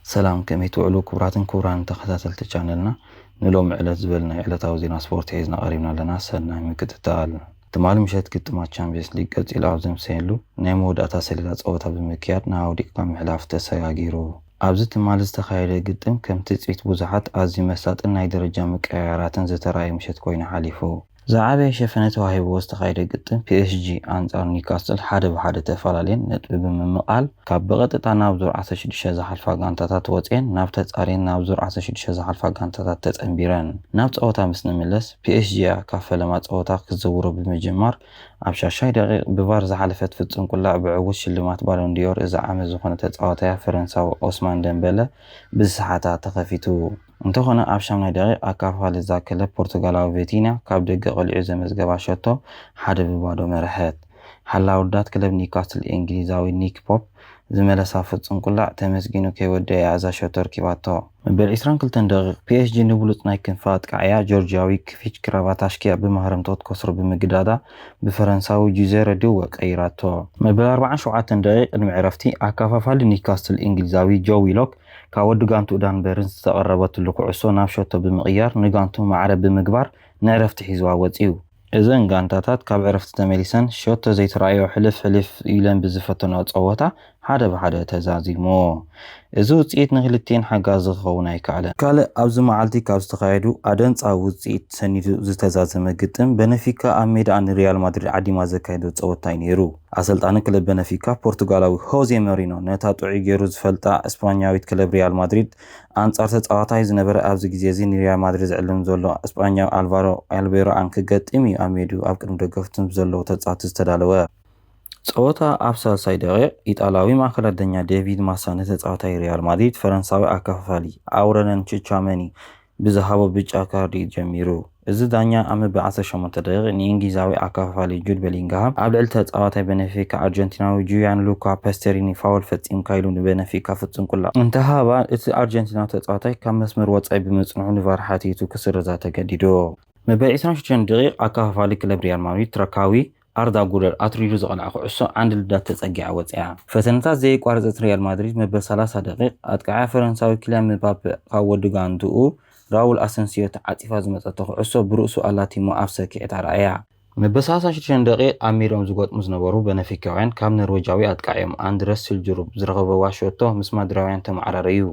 ሰላም፣ ከመይ ትውዕሉ ክቡራትን ክቡራን ተኸታተልቲ ቻነልና? ንሎሚ ዕለት ዝበልናይ ዕለታዊ ዜና ስፖርት ሒዝና ቀሪብና ኣለና። ሰናይ ምክትታል። ትማሊ ምሸት ግጥማት ቻምፒየንስ ሊግ ቀጺሉ ኣብ ዘምሰየሉ ናይ መወዳእታ ሰሌዳ ጸወታ ብምክያድ ንሃውዲቕካ ምሕላፍ ተሰጋጊሩ። ኣብዚ ትማሊ ዝተኻየደ ግጥም ከም ትጽቢት ብዙሓት ኣዝዩ መሳጥን ናይ ደረጃ ምቅያያራትን ዝተራእየ ምሸት ኮይኑ ሓሊፉ። ዝዓበየ ሸፈነ ተዋሂብዎ ዝተኻየደ ግጥም ፒኤስጂ ኣንጻር ኒውካስል ሓደ ብሓደ ተፈላለየን ነጥቢ ብምምቓል ካብ ብቐጥታ ናብ ዙር ዓሰርተ ሽዱሽተ ዝሓልፋ ጋንታታት ወጽኤን ናብ ተጻሪን ናብ ዙር ዓሰርተ ሽዱሽተ ዝሓልፋ ጋንታታት ተጸንቢረን። ናብ ጸወታ ምስ ንምለስ ፒኤስጂ እያ ካብ ፈለማ ጸወታ ክትዘውሮ ብምጅማር ኣብ ሻሻይ ደቂቕ ብቫር ዝሓለፈት ፍጹም ቁላዕ ብዕዉት ሽልማት ባሎንዲዮር እዚ ዓመት ዝኾነ ተጻዋታያ ፈረንሳዊ ኦስማን ደምበለ ብዝሰሓታ ተኸፊቱ። እንተኾነ ኣብ ሻምናይ ደቂቕ ኣካፋሊ እዛ ክለብ ፖርቱጋላዊ ቬቲንያ ካብ ደገ ቀሊዑ ዘመዝገባ ሸቶ ሓደ ብባዶ መርሐት። ሓላዊ ውዳት ክለብ ኒውካስል እንግሊዛዊ ኒክ ፖፕ ዝመለሳ ፍጹም ቁላዕ ተመስጊኑ ከይወደያ እዛ ሸቶ ኣርኪባቶ። መበል ዕስራን ክልተን ደቂቕ ፒኤስጂ ንብሉጽ ናይ ክንፊ ኣጥቃዕያ ጆርጂያዊ ክቪች ክራቫታሽኪያ ብማህረምቶ ክትከስሮ ብምግዳዳ ብፈረንሳዊ ጁዜ ረዲዎ ቀይራቶ። መበል ኣርባዓን ሸውዓተን ደቂቕ ቅድሚ ዕረፍቲ ኣካፋፋሊ ኒውካስል እንግሊዛዊ ጆ ዊሎክ ካብ ወዲ ጋንቱ ዳን በርንስ ዝተቐረበትሉ ኩዕሶ ናብ ሸቶ ብምቕያር ንጋንቱ ማዕረ ብምግባር ንዕረፍቲ ሒዝዋ ወጺኡ። እዘን ጋንታታት ካብ ዕረፍቲ ተመሊሰን ሸቶ ዘይተራእዮ ሕልፍ ሕልፍ ኢለን ብዝፈተኖ ጸወታ ሓደ ብሓደ ተዛዚሙ። እዚ ውጽኢት ንክልቲኤን ሓጋዚ ክኸውን ኣይከኣለን። ካልእ ኣብዚ መዓልቲ ካብ ዝተኻየዱ ኣደንጻዊ ውጽኢት ሰኒዱ ዝተዛዘመ ግጥም በነፊካ ኣብ ሜዳኣ ንሪያል ማድሪድ ዓዲማ ዘካየዶ ጸወታ እዩ ነይሩ። ኣሰልጣኒ ክለብ በነፊካ ፖርቱጋላዊ ሆዜ ሞሪኖ ነታ ጥዑይ ገይሩ ዝፈልጣ እስፓኛዊት ክለብ ሪያል ማድሪድ ኣንጻር ተጻዋታይ ዝነበረ ኣብዚ ግዜ እዚ ንሪያል ማድሪድ ዝዕልም ዘሎ እስጳኛዊ ኣልቫሮ ኣልቤሮኣን ክገጥም እዩ ኣሜዱ ኣብ ቅድሚ ደገፍቱ ብዘለዉ ተጻወትቲ ዝተዳለወ። ጸወታ ኣብ ሳልሳይ ደቂቕ ኢጣልያዊ ማእከላይ ዳኛ ዴቪድ ማሳ ንተጻዋታይ ሪያል ማድሪድ ፈረንሳዊ ኣከፋፋሊ ኣውረለን ቺቻመኒ ብዝሃቦ ብጫ ካርድ እዩ ጀሚሩ። እዚ ዳኛ ኣብ መበል ዓሰርተ ሸሞንተ ደቂቕ ንእንግሊዛዊ ኣከፋፋሊ ጁድ ቤሊንግሃም ኣብ ልዕሊ ተጻዋታይ በነፊካ ኣርጀንቲናዊ ጁያን ሉካ ፓስተሪኒ ፋውል ፈጺምካ ኢሉ ንበነፊካ ፍጹም ቁላዕ እንተሃባ፣ እቲ ኣርጀንቲናዊ ተጻዋታይ ካብ መስመር ወጻኢ ብምጽንሑ ንቫር ሓቲቱ ክስረዛ ተገዲዱ። መበል ዕስራን ሽዱሽተን ደቂቕ ኣከፋፋሊ ክለብ ሪያል ማድሪድ ትረካዊ ኣርዳ ጉለር ኣትሪዱ ዝቐልዓ ኩዕሶ ዓንዲ ልዳት ተጸጊዓ ወጺኣ። ፈተነታት ዘየቋረጸት ሪያል ማድሪድ መበል ሰላሳ ደቂቕ ኣጥቃዓያ ፈረንሳዊ ኪልያን ምባፔ ካብ ወዲ ጋንትኡ ራውል ኣሰንሲዮ ተዓጺፋ ዝመጸቶ ኩዕሶ ብርእሱ ኣላቲሞ ኣብ ሰኪዐት ኣርኣያ። መበል ሰላሳን ሽዱሽተን ደቂቕ ኣብ ሜድኦም ዝገጥሙ ዝነበሩ በነፊካውያን ካብ ኖርዌጃዊ ኣጥቃዒኦም ኣንድረስ ስልጅሩብ ዝረኸበዋ ሸቶ ምስ ማድራውያን ተመዓራረዩ።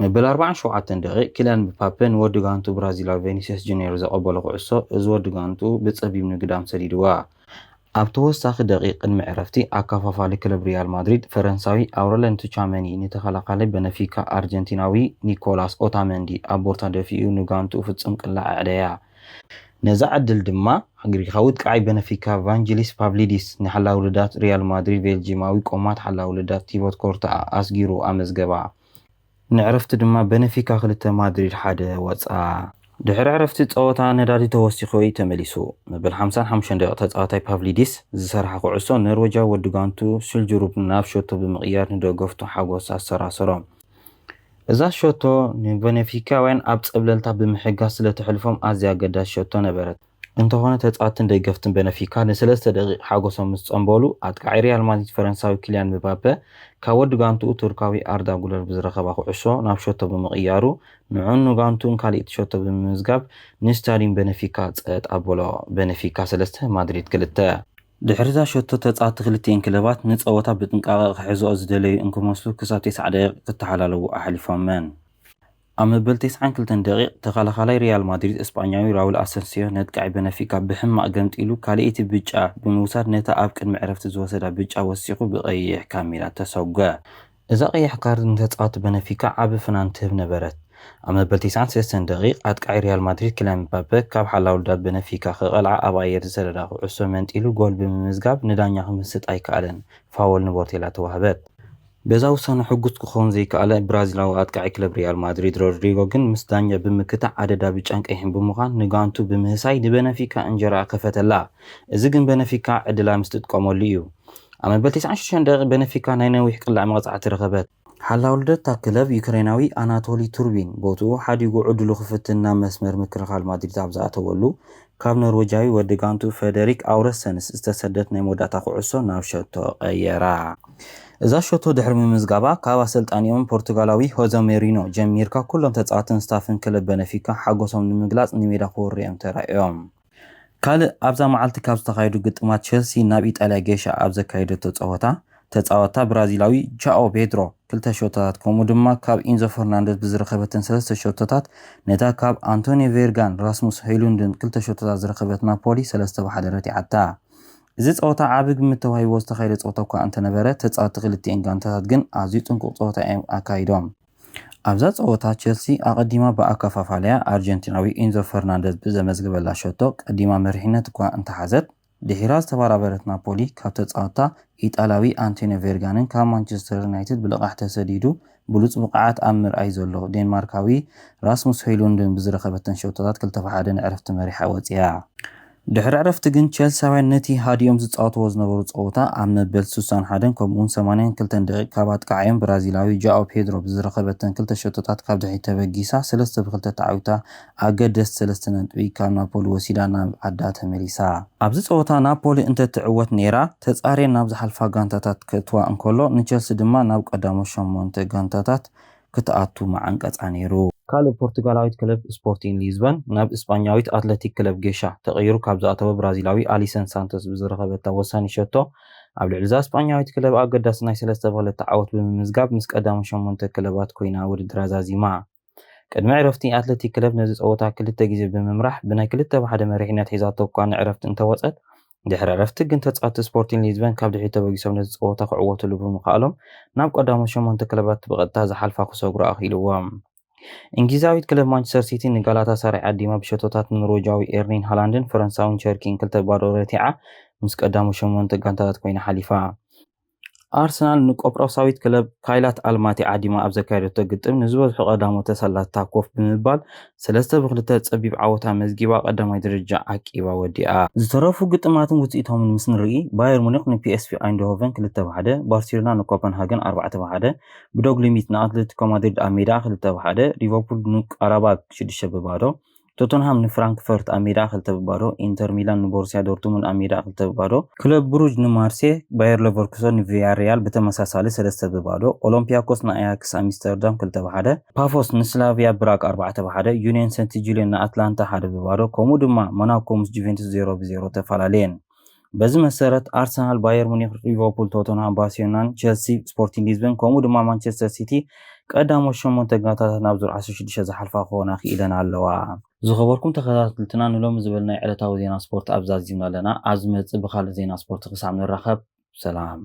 መበል ኣርባዓን ሸውዓተን ደቂቕ ኪልያን ምባፔ ንወዲ ጋንቱ ብራዚላዊ ቬኒሲየስ ጁኒየር ዘቐበሎ ኩዕሶ እዚ ወዲ ጋንቱ ብጸቢብ ንግዳም ሰዲድዋ። ኣብ ተወሳኺ ደቂቕ ቅድሚ ዕረፍቲ ኣከፋፋሊ ክለብ ሪያል ማድሪድ ፈረንሳዊ ኣውረለን ቱቻመኒ ንተኸላኻሊ በነፊካ ኣርጀንቲናዊ ኒኮላስ ኦታመንዲ ኣብ ቦርታ ደፊኡ ንጋንትኡ ፍጹም ቅላዕ ኣዕደያ። ነዛ ዕድል ድማ ግሪኻዊ ኣጥቃዓይ በነፊካ ቫንጀሊስ ፓቭሊዲስ ንሓላዊ ልዳት ሪያል ማድሪድ ቤልጂማዊ ቆማት ሓላዊ ልዳት ቲቦት ኮርታ ኣስጊሩ ኣመዝገባ። ንዕረፍቲ ድማ በነፊካ ክልተ ማድሪድ ሓደ ወጻ። ድሕሪ ዕረፍቲ ጸወታ ነዳዲ ተወሲኹ እዩ ተመሊሱ። መበል ሓምሳን ሓሙሽተን ደቂቕ ተጻዋታይ ፓቭሊዲስ ዝሰርሓ ኩዕሶ ኖርዌጃዊ ወዲ ጋንቱ ሱልጅሩብ ናብ ሸቶ ብምቕያር ንደገፍቱ ሓጎስ ኣሰራሰሮም። እዛ ሸቶ ንበነፊካውያን ኣብ ጸብለልታ ብምሕጋዝ ስለ ተሕልፎም ኣዝያ ኣገዳሲ ሸቶ ነበረት። እንተኾነ ተጻወትትን ደገፍትን በነፊካ ንሰለስተ ደቂቕ ሓጎሶም ምስ ጸንበሉ፣ ኣጥቃዒ ሪያል ማድሪድ ፈረንሳዊ ኪልያን ምባፔ ካብ ወዲ ጋንትኡ ቱርካዊ ኣርዳ ጉለር ብዝረኸባ ኩዕሶ ናብ ሸቶ ብምቕያሩ ንዑን ንጋንቱኡን ካልኣይቲ ሸቶ ብምምዝጋብ ንስታድዩም በነፊካ ጸጥ ኣበሎ። በነፊካ ሰለስተ ማድሪድ ክልተ። ድሕሪዛ ሸቶ ተጻወትቲ ክልቲኤን ክለባት ንጸወታ ብጥንቃቐ ክሕዝኦ ዝደለዩ እንክመስሉ ክሳብ ተስዓ ደቂቕ ክተሓላለዉ ኣሕሊፎመን። ኣብ መበል ተስዓን ክልተን ደቂቕ ተኸላኻላይ ሪያል ማድሪድ እስጳኛዊ ራውል ኣሰንሲዮ ነጥቃዒ በነፊካ ብሕማቕ ገምጢሉ ካልኣይቲ ብጫ ብምውሳድ ነታ ኣብ ቅድሚ ዕረፍቲ ዝወሰዳ ብጫ ወሲኹ ብቐይሕ ካብ ሜዳ ተሰጉ። እዛ ቀያሕ ካርድ ንተጻወቲ በነፊካ ዓቢ ፍናን ትህብ ነበረት። ኣብ መበል ተስዓን ሰለስተን ደቂቕ ኣጥቃዒ ሪያል ማድሪድ ኪልያን ምባፔ ካብ ሓላው ልዳት በነፊካ ክቐልዓ ኣብ ኣየር ዝሰደዳ ኩዕሶ መንጢሉ ጎል ብምምዝጋብ ንዳኛ ክምስጥ ኣይከኣለን፣ ፋወል ንቦርቴላ ተዋህበት። በዛ ውሳነ ሕጉስ ክኸውን ዘይከኣለ ብራዚላዊ ኣጥቃዒ ክለብ ሪያል ማድሪድ ሮድሪጎ ግን ምስ ዳኛ ብምክታዕ ኣደዳ ብጫን ቀይሕን ብምዃን ንጋንቱ ብምህሳይ ንበነፊካ እንጀራኣ ከፈተላ። እዚ ግን በነፊካ ዕድላ ምስ ትጥቀመሉ እዩ። ኣብ መበል ተስዓን ሽዱሽተን ደቂቕ በነፊካ ናይ ነዊሕ ቅላዕ መቕጻዕቲ ረኸበት። ሓላው ልደታ ክለብ ዩክሬናዊ ኣናቶሊ ቱርቢን ቦትኡ ሓዲጉ ዕድሉ ክፍትን ናብ መስመር ምክልኻል ማድሪድ ኣብ ዝኣተወሉ ካብ ኖርወጃዊ ወዲ ጋንቱ ፈደሪክ ኣውረሰንስ ዝተሰደት ናይ መወዳእታ ኩዕሶ ናብ ሸቶ ቀየራ። እዛ ሸቶ ድሕሪ ምምዝጋባ፣ ካብ ኣሰልጣኒኦም ፖርቱጋላዊ ሆዘ ሞሪኖ ጀሚርካ፣ ኩሎም ተጻዋትን ስታፍን ክለብ በነፊካ ሓጎሶም ንምግላጽ ንሜዳ ክወርዱ እዮም ተራእዮም። ካልእ ኣብዛ መዓልቲ ካብ ዝተኻየዱ ግጥማት፣ ቸልሲ ናብ ኢጣልያ ጌሻ ኣብ ዘካየደቶ ጸወታ፣ ተጻወታ ብራዚላዊ ጃኦ ፔድሮ ክልተ ሸቶታት፣ ከምኡ ድማ ካብ ኢንዞ ፈርናንደዝ ብዝረኸበተን ሰለስተ ሸቶታት፣ ነታ ካብ ኣንቶኒ ቬርጋን ራስሙስ ሆይሉንድን ክልተ ሸቶታት ዝረኸበት ናፖሊ ሰለስተ ብሓደ ረቲዓታ። እዚ ጸወታ ዓቢ ግምት ተዋሂብዎ ዝተኻየደ ጸወታ እኳ እንተነበረ፣ ተጻወቲ ክልቲኤን ጋንታታት ግን ኣዝዩ ጽንቁቕ ጸወታ እዮም ኣካይዶም። ኣብዛ ጸወታ ቸልሲ ኣቐዲማ ብኣከፋፋለያ ኣርጀንቲናዊ ኢንዞ ፈርናንደዝ ብዘመዝገበላ ሸቶ ቀዲማ መሪሕነት እኳ እንተሓዘት፣ ድሒራ ዝተበራበረት ናፖሊ ካብ ተጻወታ ኢጣልያዊ ኣንቶኒዮ ቬርጋንን ካብ ማንቸስተር ዩናይትድ ብልቓሕ ተሰዲዱ ብሉጽ ብቕዓት ኣብ ምርኣይ ዘሎ ዴንማርካዊ ራስሙስ ሆይሉንድን ብዝረኸበተን ሸቶታት ክልተ ብሓደ ንዕረፍቲ መሪሓ ወጺኣ። ድሕሪ ዕረፍቲ ግን ቸልሳውያን ነቲ ሃዲኦም ዝጻወትዎ ዝነበሩ ጸወታ ኣብ መበል ስሳን ሓደን ከምኡውን ሰማንያን ክልተን ደቂቕ ካብ ኣጥቃዓዮም ብራዚላዊ ጃኦ ፔድሮ ብዝረኸበተን ክልተ ሸቶታት ካብ ድሕሪት ተበጊሳ ሰለስተ ብክልተ ተዓዊታ ኣገደስቲ ሰለስተ ነጥቢ ካብ ናፖሊ ወሲዳ ናብ ዓዳ ተመሊሳ። ኣብዚ ጸወታ ናፖሊ እንተትዕወት ነይራ፣ ተጻርየን ናብ ዝሓልፋ ጋንታታት ከእትዋ እንከሎ፣ ንቸልሲ ድማ ናብ ቀዳሞት ሸሞንተ ጋንታታት ክትኣቱ መዓንቀጻ ነይሩ። ካልእ ፖርቱጋላዊት ክለብ ስፖርቲንግ ሊዝበን ናብ እስጳኛዊት ኣትለቲክ ክለብ ጌሻ ተቐይሩ ካብ ዝኣተወ ብራዚላዊ ኣሊሰን ሳንቶስ ብዝረኸበታ ወሳኒ ሸቶ፣ ኣብ ልዕሊ እዛ እስጳኛዊት ክለብ ኣገዳሲ ናይ ሰለስተ ብክልተ ዓወት ብምምዝጋብ ምስ ቀዳሞት ሸሞንተ ክለባት ኮይና ውድድራ ዛዚማ። ቅድሚ ዕረፍቲ ኣትለቲክ ክለብ ነዚ ጸወታ ክልተ ግዜ ብምምራሕ ብናይ ክልተ ብሓደ መሪሕነት ሒዛቶ እኳ ንዕረፍቲ እንተወጸት፣ ድሕሪ ዕረፍቲ ግን ተጻወትቲ ስፖርቲንግ ሊዝበን ካብ ድሕሪት ተበጊሶም ነዚ ጸወታ ክዕወትሉ ብምኽኣሎም ናብ ቀዳሞት ሸሞንተ ክለባት ብቐጥታ ዝሓልፋ ክሰግሩ ኣኽኢልዎም። እንግሊዛዊት ክለብ ማንቸስተር ሲቲ ንጋላታ ሳራይ ዓዲማ ብሸቶታት ንኖርወጃዊ ኤርሊንግ ሃላንድን ፈረንሳውን ቸርኪን ክልተ ባዶ ረቲዓ ምስ ቀዳሞት ሸሞንተ ጋንታታት ኮይና ሓሊፋ። ኣርሰናል ንቆጵሮሳዊት ክለብ ካይላት ኣልማቲ ዓዲማ ኣብ ዘካየደቶ ግጥም ንዝበዝሑ ቀዳሞት ተሰላታ ኮፍ ብምባል ሰለስተ ብክልተ ጸቢብ ዓወታ መዝጊባ ቀዳማይ ደረጃ ዓቂባ ወዲኣ። ዝተረፉ ግጥማትን ውጽኢቶምን ምስ ንርኢ፣ ባየር ሙኒክ ንፒኤስቪ ኣይንድሆቨን ክልተ ብሓደ፣ ባርሴሎና ንኮፐንሃገን ኣርባዕተ ብሓደ፣ ብዶግ ሊሚት ንኣትሌቲኮ ማድሪድ ኣብ ሜዳ ክልተ ብሓደ፣ ሊቨርፑል ንቃራባግ ሽዱሽተ ብባዶ፣ ቶተንሃም ንፍራንክፈርት ኣብ ሜዳ ክልተ ብባዶ፣ ኢንተር ሚላን ንቦሩሲያ ዶርትሙንድ ኣብ ሜዳ ክልተ ብባዶ፣ ክለብ ብሩጅ ንማርሴ፣ ባየር ሌቨርኩሰን ንቪያሪያል ብተመሳሳሊ ሰለስተ ብባዶ፣ ኦሎምፒያኮስ ንኣያክስ ኣምስተርዳም ክልተ ብሓደ፣ ፓፎስ ንስላቪያ ብራግ ኣርባዕተ ብሓደ፣ ዩኒየን ሰንት ጁልየን ንኣትላንታ ሓደ ብባዶ፣ ከምኡ ድማ ሞናኮ ምስ ጁቬንቱስ ዜሮ ብዜሮ ተፈላለየን። በዚ መሰረት ኣርሰናል፣ ባየር ሙኒክ፣ ሊቨርፑል፣ ቶተንሃም፣ ባርሴሎናን ቸልሲ፣ ስፖርቲንግ ሊዝበን ከምኡ ድማ ማንቸስተር ሲቲ ቀዳሞት ሸሞንተ ጋንታታት ናብ ዙር ዓሰርተ ሽዱሽተ ዝሓልፋ ክኾና ክኢለን ኣለዋ። ዝኸበርኩም ተኸታተልትና፣ ንሎሚ ዝበልናዮ ዕለታዊ ዜና ስፖርት ኣብዚ ዛዚምና ኣለና። ኣብ ዝመጽእ ብኻልእ ዜና ስፖርት ክሳብ ንራኸብ፣ ሰላም።